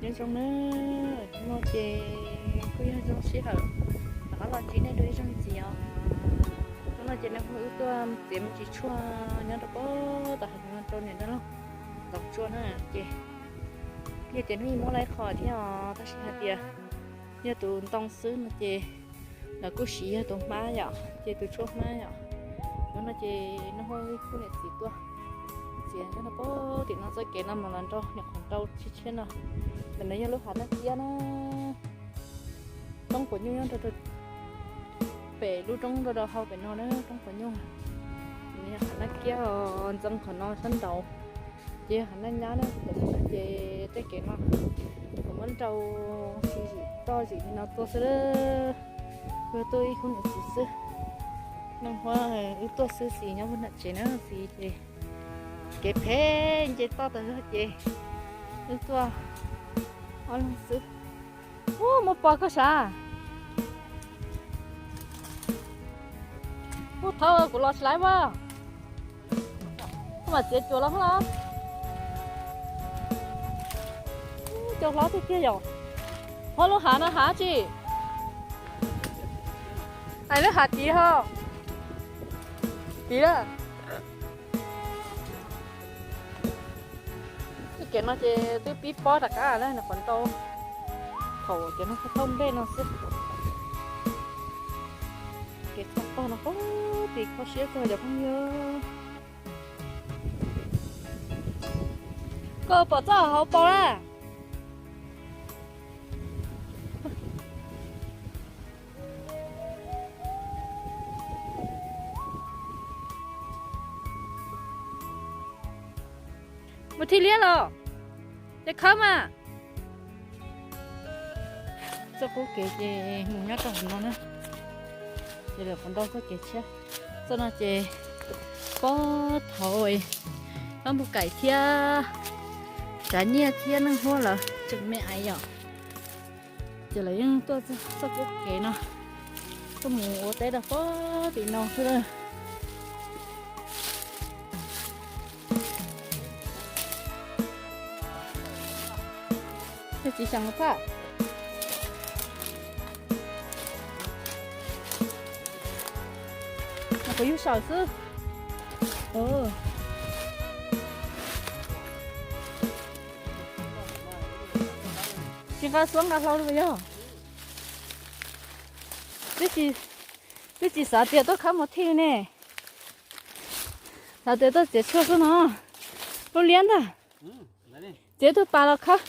Nyob zoo na, hnub no ces kuj yog zoo sij hawm rov qab los ntsib nej dua ib zaug ntxiv os. Hnub no ces nag hmo wb tuaj txiav me ntsis tshuaj nyob rau pem tom hav zoov no rau niam dab laug ntxoov tsua na ces, yog tias hnub ib muab lawv qhov thiab os, tab sis hais tias yog tus ntoo xwb no ces lawv kuj siv yog tus hmab yom, ces tus tshuaj hmab yom. Hnub no ces nag hmo wb kuj niam txiv tuaj txiav nyob rau pem tim no txoj kev no mas los nrau niam qhov nrau tshiab tshiab no, ntawm no yog lub hav naj kiab na. Roob quav nyuj nyob rau pem lub roob rau rau hauv pem no na, roob quav nyuj. Nws yog hav naj kiab os, ntxeev qhov no sab nraud ces yog hav naj nyab na. Tam sim no ces tej kev no kuv muab nrau tsis zim toj zim li no tuaj xwb, wb tuaj ib khub niam txiv xwb. Nag hmo wb tuaj xwb, txiv nyob puag nram tsev na, txiv ces kev phem nce toj tag zog ces wb tuaj ob leeg xwb. Ub, muaj pos koj sav. Ub, thov kuv los tsis laib ua. Koj mam txiav cuam los los. Cau hlob tiag tiag yom. Ho lub hav no hav tsi? Hais lub hav tid ho. Tid lawm. Tej kev no ces twb pib pob rov qab lawm, nws qhov ntau thaum cov no thauj nplej no xwb. Kev txog tog no pog tim kho siab kawg cov phooj ywg. Koj pom txoj hauv paus na. Mus thij liab los, ces khawb mas. Txoj qub kev ces mus nyob rau hauv no na, ces lawv puas ntau txoj kev tshiab. Txoj no ces pob thaum Paj Npug Kaim thiab Tsav Nyiaj thiab Neej Huab lawv tseem me aiv yom, ces lawv yeej tuaj txoj qub kev no tuaj mus ua teb rau pob tim no xwb. Yog txiv xyaum phaj. Kuv yug saum xwb. Tsis nqa xuab nqa hlau li yog. Twb tsis xav tias tuaj khawb mus thij ne. Xav tias tuaj txiav tshuaj xwb no. Lub liab ntag. Txiav tug pas los khawb.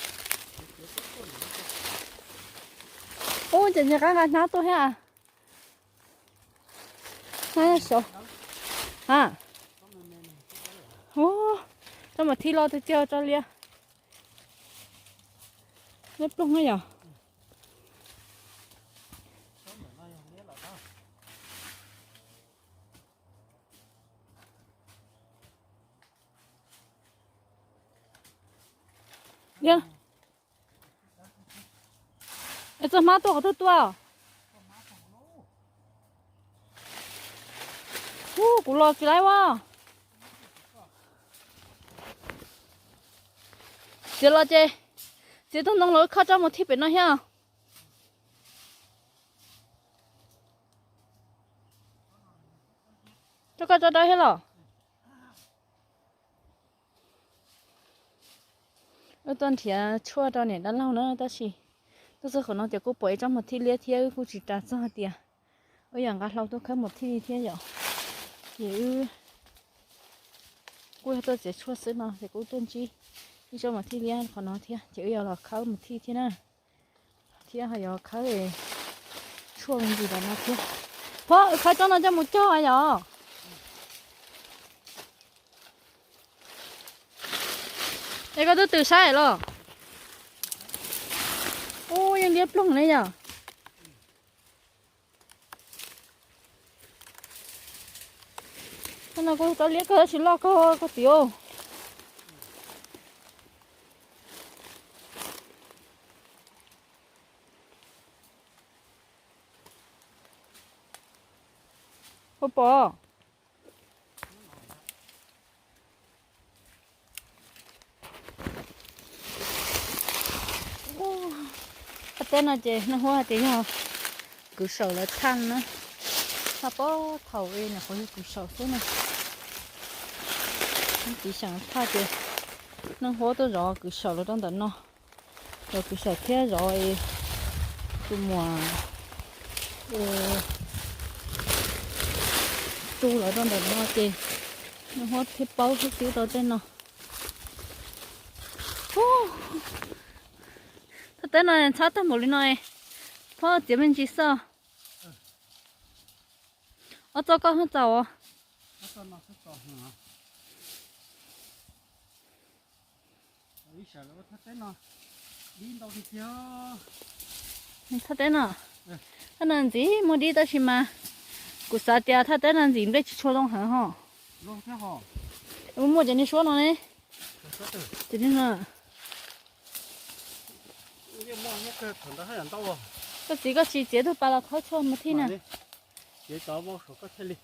Ub, ces nyias qab nqa hnab tuaj thiab. Hnab saud. Ha. Ub, tso mas thij los twg txiav tso liab. Liab ploog na yom. Yog. Es txoj hmab tuaj qhov twg tuaj? Ub, kuv los tsis laib ua. Txiav los ces txiav tug ntoo los wb khawb tso mus thij pem no thiab. Rau koj tso dawb thiab los. Wb tuaj nrhiav tshuaj rau niam dab laug na, tab sis tuaj txog qhov no ces kuj pom ib tsob mus thij liab thiab, wb kuj tsis ras txog hais tias wb yuav nqa hlau tuaj khawb mus thij thiab yom. Ces wb kuj yog tuaj txiav tshuaj xwb no ces kuj tuaj ntsib ib tsob mus thij liab qhov no thiab, ces wb yuav los khawb mus thij thiab na. Thiab ho yuav khawb tshuaj me ntsis los no thiab. Phob, wb khawb tsob no coj mus cog yom. Es koj twb tws saib los? Ub, yeej liab ploog ne yom. Tsob no kuj tsob liab kawg, tsis loj kawg koj txiv. Puas pom? Teb no ces Neej Huab hais tias yog kwv saum lawv thaj na, thaj pob thaum ub nyuam qhuav yog kwv saum xwb na. Txiv xeem thaj ces Neej Huab tuaj zov kwv saum los rau ntawm no, zov kwv saum thiab zov tus muam tu los rau ntawm no ces Neej Huab thiaj paub thiab xwb rau tej no. Thaj teb no ntxhab tag npaum li no, phob txiav me ntsis xwb. Ob txoj koj haj txaus. Thaj teb no, thaj no ntxiv muaj dib tab sis mas kuv xav tias thaj teb no ntxiv nplej tsis tshua zoo heev ho. Muaj cov niag suab no ne. Ces koj txiv koj tsis txiav tug pas los khawb tshuaj mus thij na. Txiav cov vau saum koj thiaj li.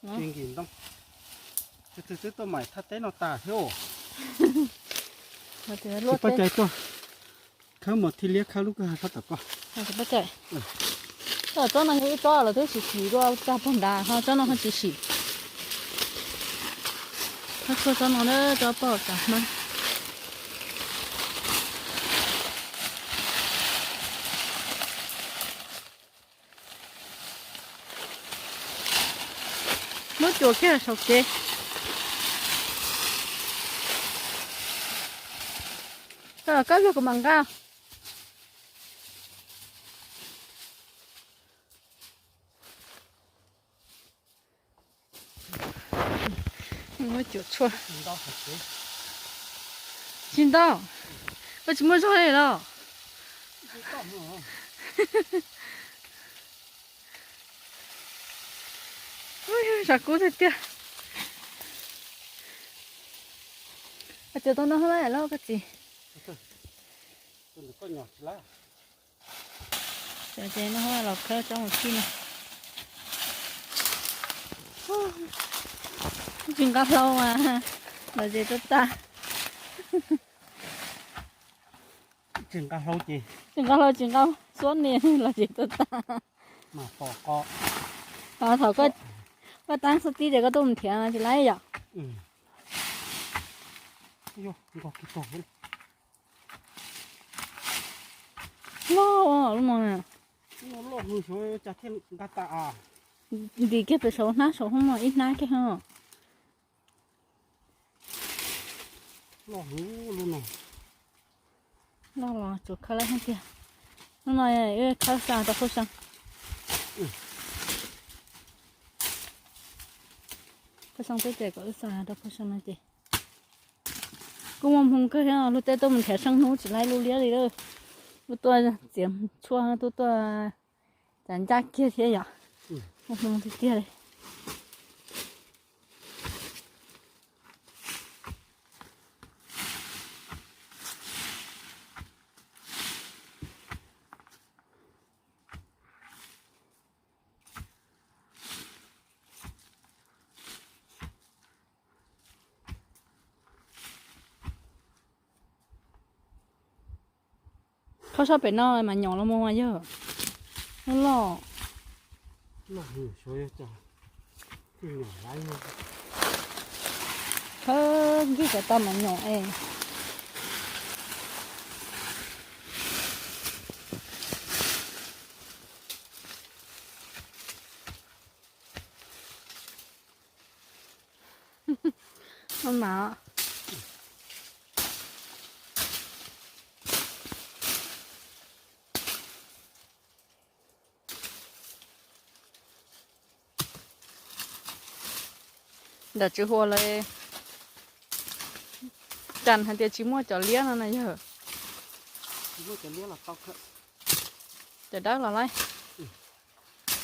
Nkim ntoo. Twb tuaj maim thaj teb no tas thiab. Tsis poj cai tuaj khawb mus thij liab khawb lub kwj ha sab tom koj. Tsob no yog ib tsob los twb sim sim dua tag pog nrad ho tsob no ho tsis sim. Khawb tshuaj tsob no na, tsob poj tsav hmab. Muab cuam kiag saum kev. Koj los koj luag kuv mam nqa. Muab cuam tshuaj. Tsis ntau. Koj tsis muaj zog li los? Ua yog zam kub tiag tiag. Cuam tau no hab lawm koj txiv. Ces no los khawb tsob mus thij no. Tsis nqa hlau mas los zes tuaj tag. Tsis nqa hlau ces, tsis nqa hlau tsis nqa xuab nias los zes tuaj tag. Mas pom qo. Thaum koj taab xub tib ces koj tuaj mus nrhiav tsis laib yom. Loj lub no. Loj hwv xyov cas thiaj nqa tas. Ntim kiag pem saum hnab saum hoob no ib hnab kiag ho. Loj hwv lub no. Loj los tsuas khawb laib hab tiag. Lub no wb khawb xa rau Phuj Xee. Phuj Xee twb tias kom wb xa rau Phuj Xee no ces kuj muaj hmoo kawg thiab, luag tej tuaj mus nrhiav seej hnub tsis laib lub liab li lawm. Tuaj txiav tshuaj, tuaj tuaj cas ncaj kiag thiab yom. Muaj hmoo tiag tiag li. Khawb sab pem no mas nyom los mus mas yog loj. Khawb nkig cov tau mas nyom es. Ntawm Tswv Huas lawv cas hais tias tsis muaj cov liab no na yog. Cov dawb los laib,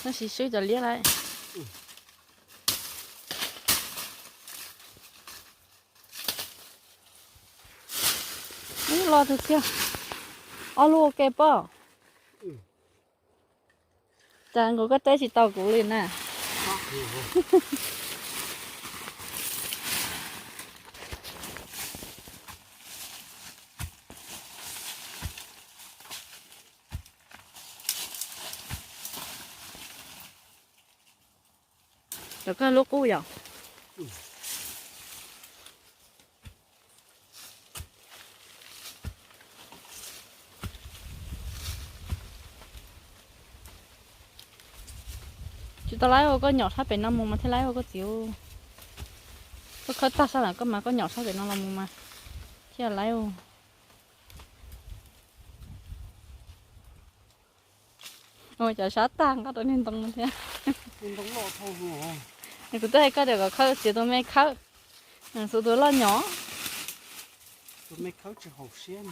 tab sis swb cov liab lawm. Ib lo tiag tiag, ob lub ua ke pob. Cas nkaus koj teb tsis tau kuv li na. Cov koj lub qub yom. Tsis tau laib ua, koj nyom sab pem no mus mas thiaj laib ua koj txiv. Koj khawb tag sab lawm koj mas koj nyom sab pem no los mus mas thiaj laib ua. Ua cas sab tag nqa rau niag ntoo no thiab. Kuv twb hais koj tias kom khawb txiav tus me khawb, xub tus loj nyom. Tus me khawb tsis haum siab.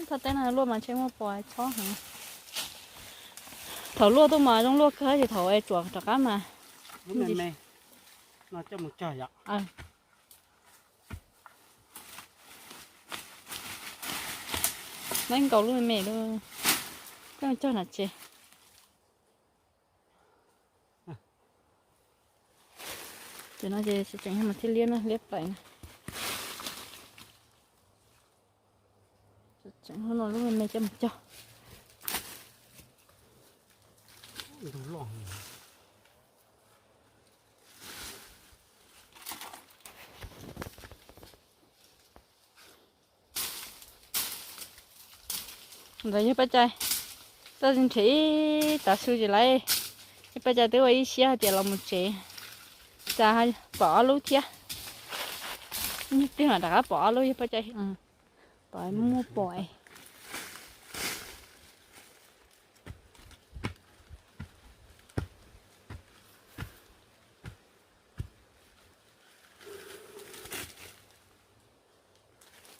Thaj teb no luaj mas ntshe muaj pos txhob heev. Thaum luaj tuaj mas zoo luaj kawg, ces thaum es tsuam rov qab mas. Lub me me no coj mus cog yom. Neeb nkaus lub me me lub, coj mus cog na tsev. Ces no ces tseem mas thiaj liab na, liab plaim na. Tseem no lub me me coj mus cog. Ntawd yog Paj Cai, toj nrhiav ib tav su ces lawm, yog Paj Cai twb ua ib siab hais tias los mus tsev, cas pom ob lub thiab. Nyuag twg mam rov qab pom ob lub, yog Paj Cai pom muaj pom.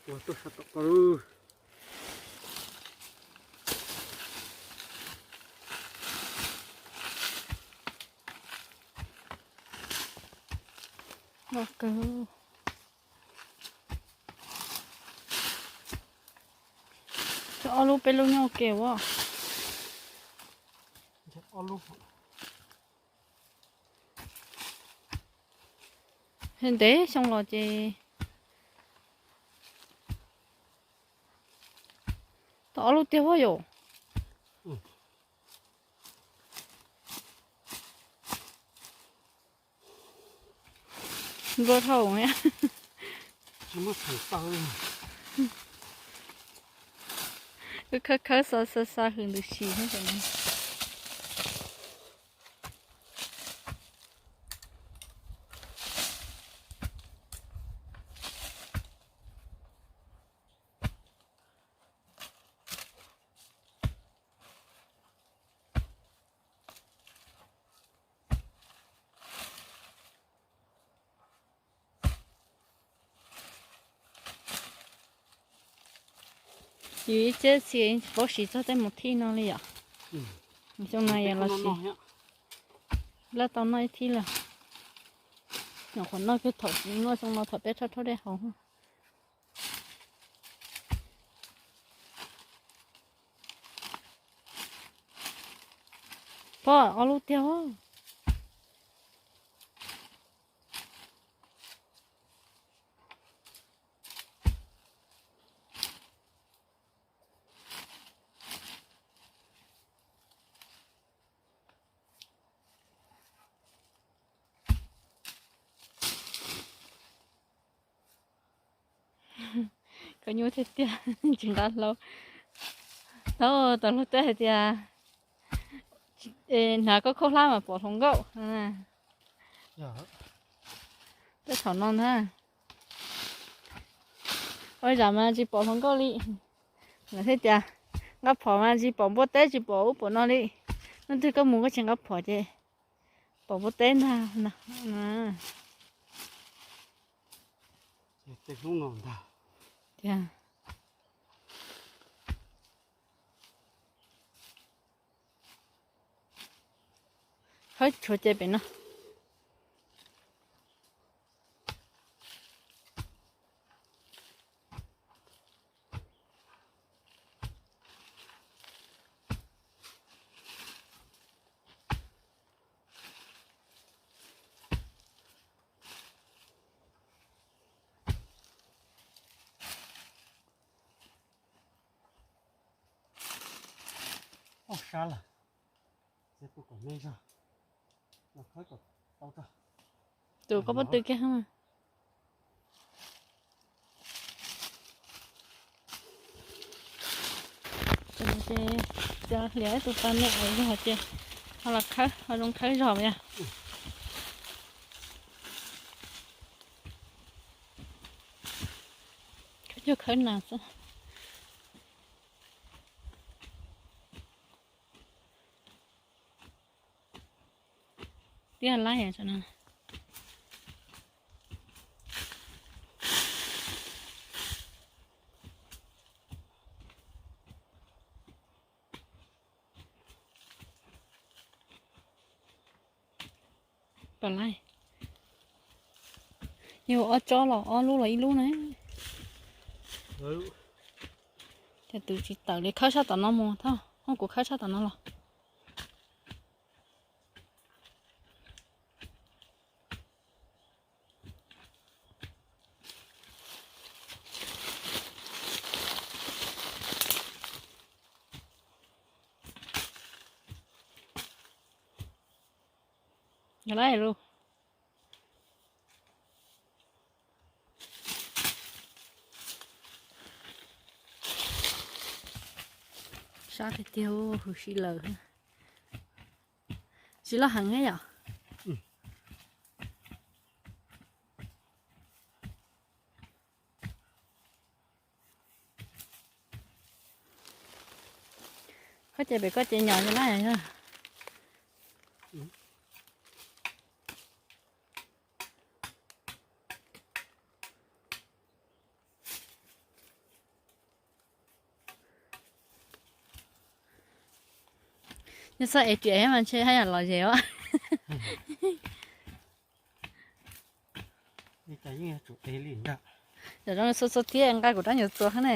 Ua tuaj sab tom ko lawm. Loj kawg. Ob lub peb lub nyob ua ke ua. Ntev xyoo los ces tau ob lub tiag huab yom. Nplua dhau. Khawb khawb xa xa xa hws ntws si. Yus ib txhiab txhia tsis paub siv txog tej mus thij no li yom. Xyoo no yog los siv, laj tau noj ib thib lawm. Nyuam qhuav noj kiag thaum noj xyoo no thaum peb rhaub rhaub dej haus. Pom ob lub tiag. Koj nyuaj tiag tiag, tsis nqa hlau. Thaum tus hluas teb hais tias hnav koj khaub hlab mas pom hluas nkauj. Tej thaum no ntag, ua zam mas tsis pom hluas nkauj li. Lawv thiaj tias nqa phom mas tsis pom npua teb tsis pom ub pom no li. Hnub twg koj mus koj tsis nqa phom ces pom npua teb ntag. Tej hnub no ntag. Tiag. Khawb tshuav ces pem no. Sab lawm, ces kuv kom me zog los khawb kom tau tso. Tus koj pob tw kiag. Ces hlias ib tug tau me zog ces ho los khawb, ho zoo khawb zog yog. Khawb cuag khawb nas xwb. Tiaj laib no. Pom lawm. Yog ob tsob los ob lub los ib lub na. Ces tus tsis tawm li, khawb sab tom no mus, thauj, kuv khawb sab tom no los. Yog lawm lauj. Sab tiag tiag, huv si lawm. Tsis loj heev thiab yom. Koj ces pem koj ces nyom yog laj yog. Yog txhob ev riam thiab mas ntshe haj yam lom zem os. Cov zoo txhua txhua thiab nqa kuv rab nyuam txuas ne.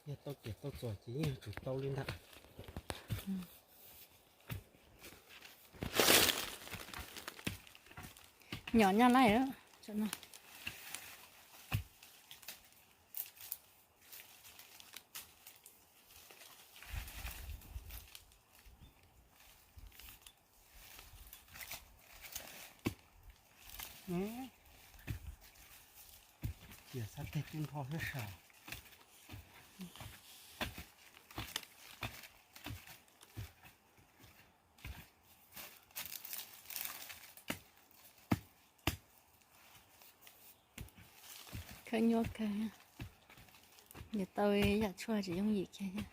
Yog tau cem tau txom ces yeej yuav tsum tau li ntawd. Nyom nyaj laij. Cia xab teg tub nrho thiab sav. Khawb nyuaj kawg, nyiam tau yam tshuaj tsis yooj yim kiag thiab.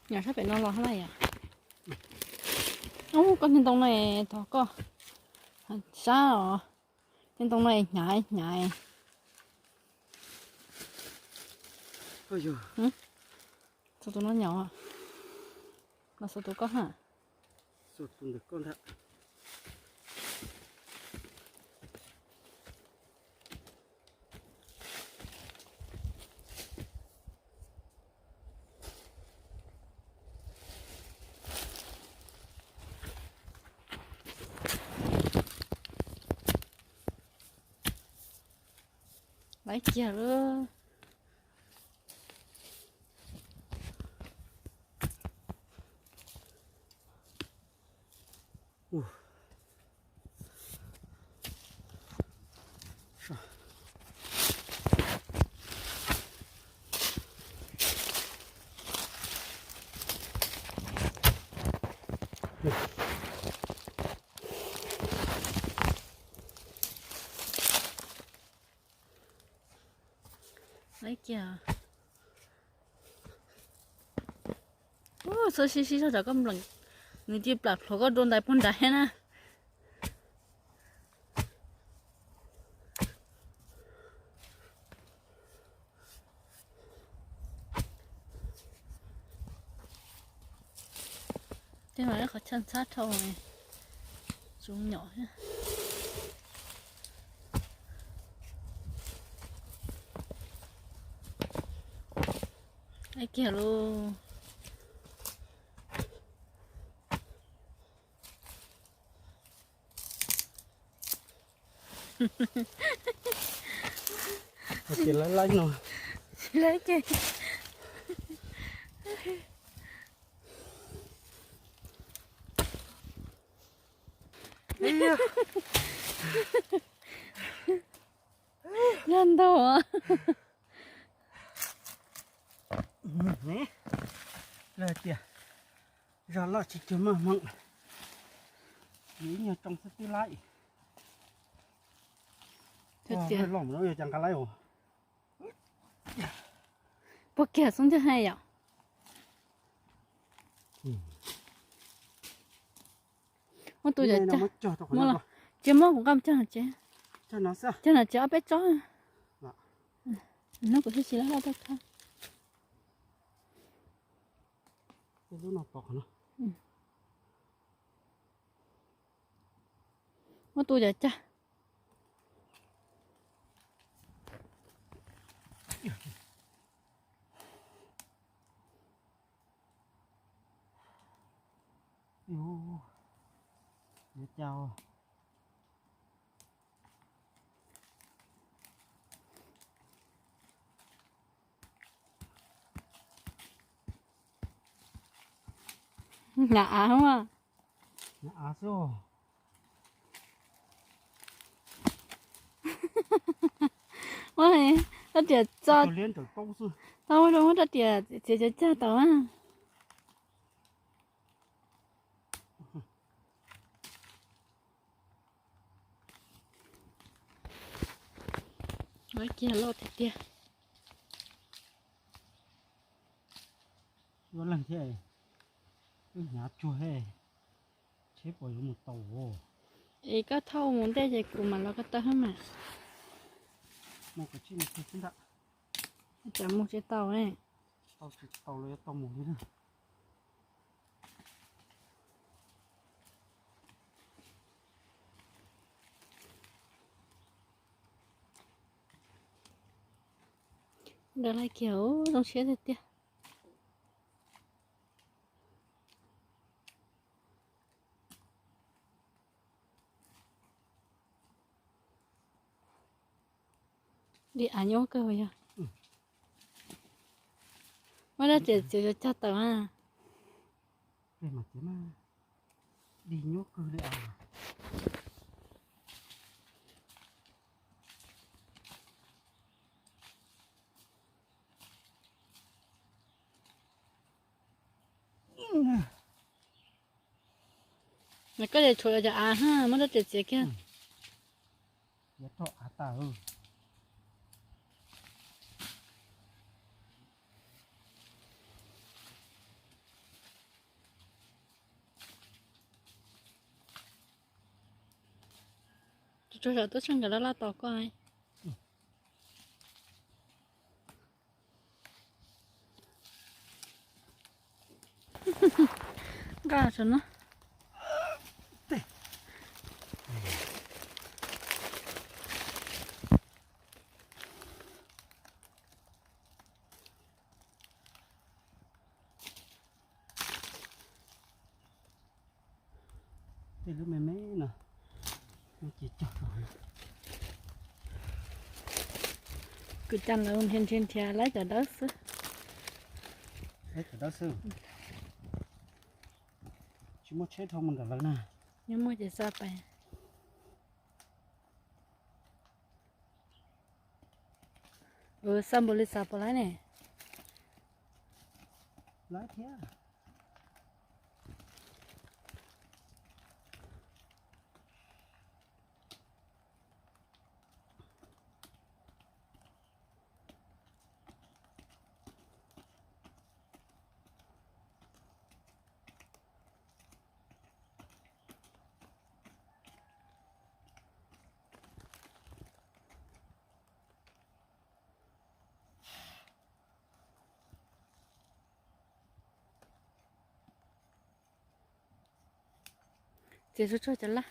Nyom sab pem no los hab laj yom. Ub, koj niag ntoo no es tog koj sab os. Niag ntoo no es hnyav hnyav. Xuas tus no nyom, los xuas tus koj ha. Xuas tus ntawm koj ntag. Laiv kiag lawm. Laiv kiag. Ub, txhob sib sib zog rau koj npleem, nws cia plam plhuav koj dua ntais puag nrad thiab na. Tej no ib qhov chaw ntxhab dhau, tsis nyom thiab. Kiag lauj. Ces laib laib no. Laib ces. Yog ntau. Lawv tias zog loj tsis cuag maj hmoov, ib nyuag tsoo xwb twb laib. Loj mus no yog cas nqa laib os. Puag kiag xub ntiag hais yom. Muab tus cov cag, tsis muab kuv nqa mus cag no tsev. Cag no tsev ob peb tsob. Hnub kuv thiaj tsis laj laj tuaj khawb. Muab tus cov cag. Hnav av. Ua rab riam txo, tau ua rau muab rab riam txiav cov cag tau a. Ua kiag loj tiag tiag. Yuav leeg thiab, wb hnyav tsuag thiab, tsheb puas yuav mus tau os? Es koj thauj mus ntej ces kuv mam los koj taw hab mas. Mus kom tsij mus kawg xwb ntag. Cas mus tsis tau ne. Tau tsis tau los yuav tau mus li na. Ntawd laj kiag, zoo siab tiag tiag. Di av nyuaj kawg yog. Muab dab tsi txiav cov cag tawm a. Di nyuaj kawg li as. Koj ces tshuav cov av, muab dab tsi txiav kiag. Yuav rau av tas. Tsuag tsuag saum tub tsheej nkawd laj laj tos koj. Nqa saum no. Tej lub me me no, ces cog rau. Kuv cog lawv nrhiav nrhiav nrhiav laib cov dawb xwb. Laib cov dawb xwb. Tsis muaj tsheb dhau mus ntawm lawv na. Yog muaj ces xa pais. Xa npaum li xav puas laib ne? Laib thiab. Txiav tsuag tsuag cov laj.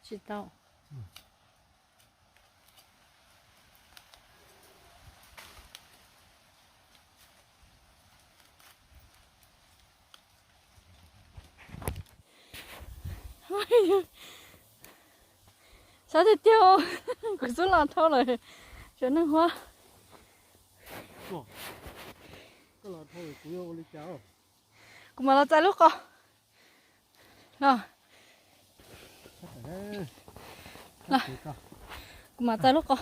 Tsis tau. Sab tiag tiag, kuv xub los dhau lawm, tsuav neeg huab. Kuv mam los txais lub qos. Los, los, kuv mam txais lub qos.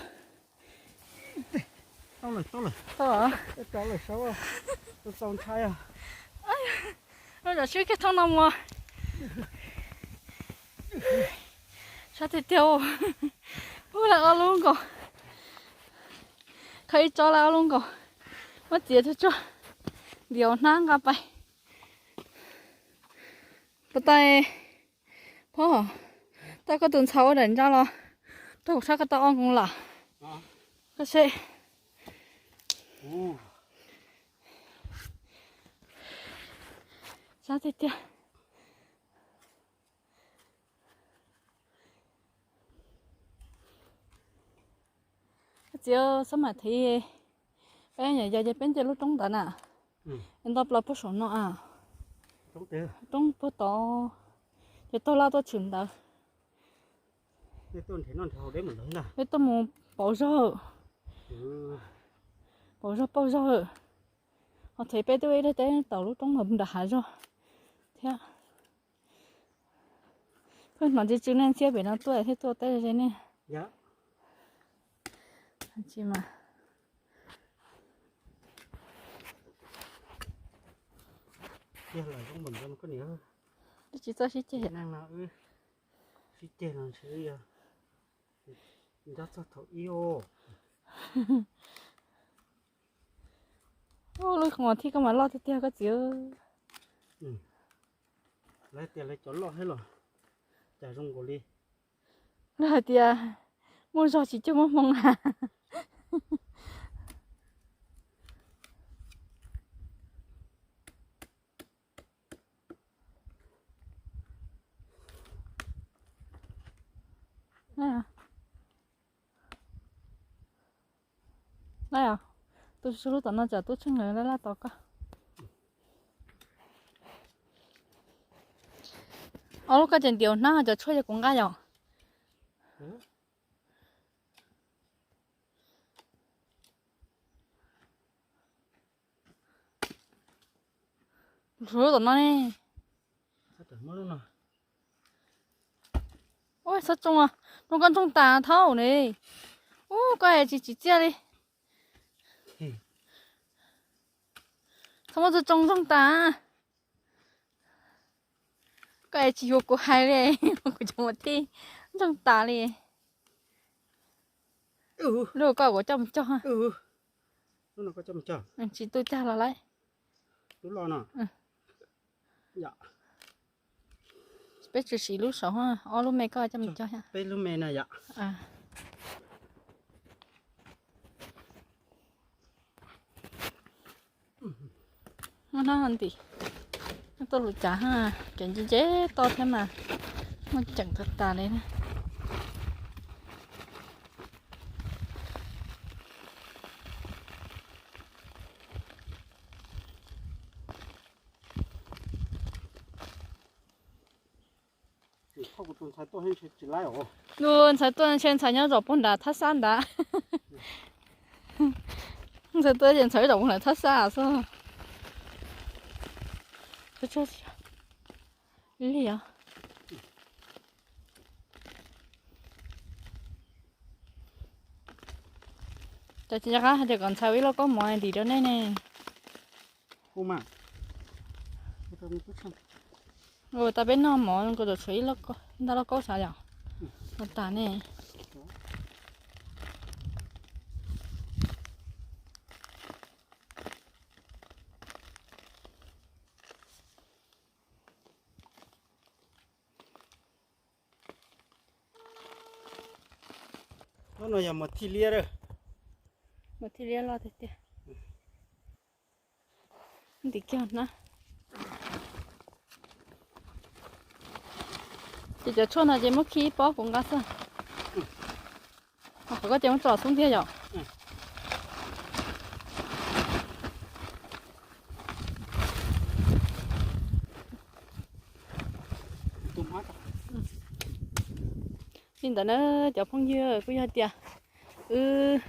Tau lawm, tau lawm. Tau lawm. Tau lawm, tau ntshai. Lub zam sib kiag thooj no mus. Sab tiag tiag. Ub, lawv ob lub nkaus. Khaws ib tsob lawv ob lub nkaus. Muab txiav tsuag tsuag, ntiav hnab nqa pais. Puas tau, Phauj, tau koj tus ntxhais ua daim ntsa los rau kuv tshab koj tau ob nkoos lam. Koj seb. Sab tiag tiag. Koj txiv, xab mam thiv, peb nyuam yaus ces peb nce lub roob ntawd na. Nto plaws puag saum no a. Roob puag tod, ces taug laj tuaj tshwm ntawd. Peb tuaj mus pauv zog, pauv zog pauj zog. Ho them peb tuaj ib daim teb tau lub roob ntawd nram hav zog thiab. Pheej hnov tsw tsw nej ntxhiab pem no tuaj thiab tuaj teb ze nej. Tsis mas. Twb tsis txawj sib ceg. Sib ceg no ntshe yog nyob txog thaum ib os. Ub, lub qos thib koj mas loj tiag tiag koj txiv. Lawv tias lawv cov loj thiab los cas zoo nkaus li. Lawv hais tias muaj zog tsis cuag muaj hmoo na. Tus lub tom no tsam tub tsheej lawv laj laj tos koj. Ob lub koj ces ntiav hnab, cov tshuaj yog kuv nqa yom. Lub tom no ne. Ub, txhob tsoo, tsoo koj ntsoog tas thaub ne. Ub, koj es tsis tsim txiaj li. Txhob muab txhob tsoo ntsoog tas. Koj es tsis yuav kuv hais li, kuv cov mus thij ntsoog tas li. Lub koj kuv coj mus cog. Tsis tu cag los lawm. Peb tsis siv lub saud, ob lub me koj coj mus cog. Peb lub me no yom. Muab hnab ntim, tuaj lub cav, cov ntse ntse toj thiab mas muaj ceem tag tas li na. Tus ntxhais tuaj ntshe ntxhais nyob zaum puag nram thab xab ntawd. Ntxhais tuaj ces ntxhais zaum puag nram thab xab xwb. Li os. Cov tsis nco qab hais tias kom ntxhais ua ib lauj kaub mov ntim rau nej ne. Ua tas peb noj mov nkaus, tshuav ib ntau lauj kaub sav yom. Ua tas ne. Lub no yog mos thij liab. Mos thij liab loj tiag tiag. Ntim kiag hnab. Ces cov tshuaj no ces muab khi ib pob kuv nqa xwb. Qhov koj ces muab tso xub ntiag yom. Li ntawd na cov phooj ywg, kuj yog tias wb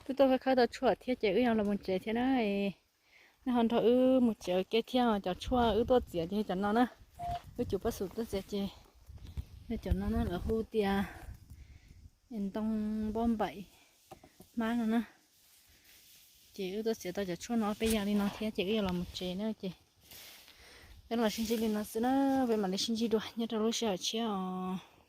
twb tuaj khawb tau tshuaj thiab ces wb yuav los mus tsev thiab na. Nej ho nrog wb mus tsev ua ke thiab. Cov tshuaj wb tuaj txiav ces cov no na, wb cov pab xum tuaj txiav ces yog cov no na, lawv hu tias ntoo npauj npaim hmab no na. Ces wb tuaj txiav tau cov tshuaj no peb yam li no thiab ces wb yuav los mus tsev na ces peb los sib ntsib li no xwb na, peb mam li sib ntsib dua nyob rau lub sij hawm tshiab os.